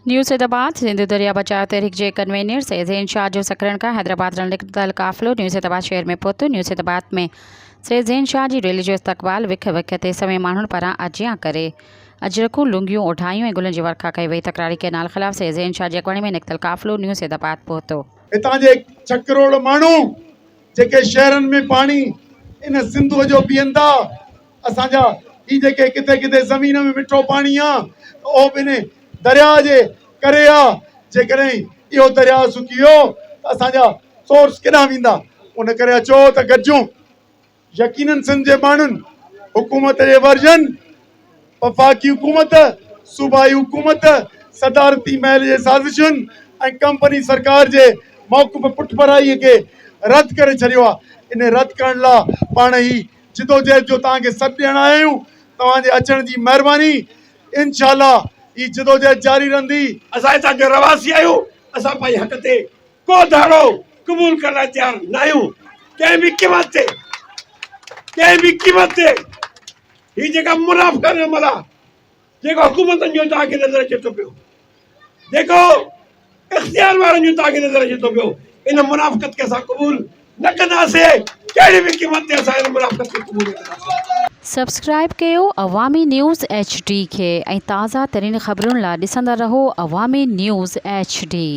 نيو سيدآباد، سنڌو درياء بچايو تحريڪ جي ڪنوينر سيد زين شاهه جو سکرن کان حيدرآباد رڻ نڪتل قافلو نيو سيدآباد شهر ۾ پهتو. نيو سيدآباد ۾ سيد زين شاهه جي ريلي جو استقبال وک وک تي سوين ماڻهن پاران آجيان ڪري اجرڪون لونگيون اوڍايون ۽ گلن جي ورکا ڪئي وئي. تڪراري ڪئنال خلاف سيد زين شاهه جي اڳواڻي ۾ نڪتل قافلو نيو سيدآباد پهتو. هتان جي ڇهه ڪروڙ ماڻهو جيڪي شهرن ۾ پاڻي ان سنڌوء جو پيئن ٿا، اسان جا هي جيڪي ڪٿي ڪٿي زمين ۾ مٺو پاڻي آ ته اهو به انهي درياء جي ڪري آ، جيڪڏهن اهو درياء سڪي ويو ته اسان جا سورس ڪيڏانهن ويندا، ان ڪري اچو ته گڏجون. يقينن سنڌ جي ماڻهن حڪومت جي ورجن، وفاقي حڪومت، صوبائي حڪومت، صدارتي محل جي سازشن ۽ ڪمپني سرڪار جي موقف پٺڀرائي کي رد ڪري ڇڏيو آ، انهي رد ڪرڻ لا پاڻ هي جدوجهد جو توهان کي سڏ ڏيڻ آيا آهيون توهان جي اچڻ جي مهرباني انشاء الله هي جدوجهد جاري رهندي. اسان هتان جا رهواسي آهيون اسان پنهنجي حق تي ڪو ڌاڙو قبول ڪرڻ لاء تيار نه آهيون ڪنهن به قيمت تي ڪنهن به قيمت تي هي جيڪا منافقانه عمل آهي جيڪو حڪومتن جو توهان کي نظر اچي ٿو پيو جيڪو اختيار وارن جو توهان کي نظر اچي ٿو پيو ان منافقت کي اسان قبول نه ڪنداسين ڪهڙي به قيمت تي اسان ان منافقت کي قبول نه ڪنداسين. سبسڪرائب ڪيو عوامي نيوز ايڇ ڊي کي ۽ تازه ترين خبرن لا ڏسندا رهو عوامي نيوز ايڇ ڊي.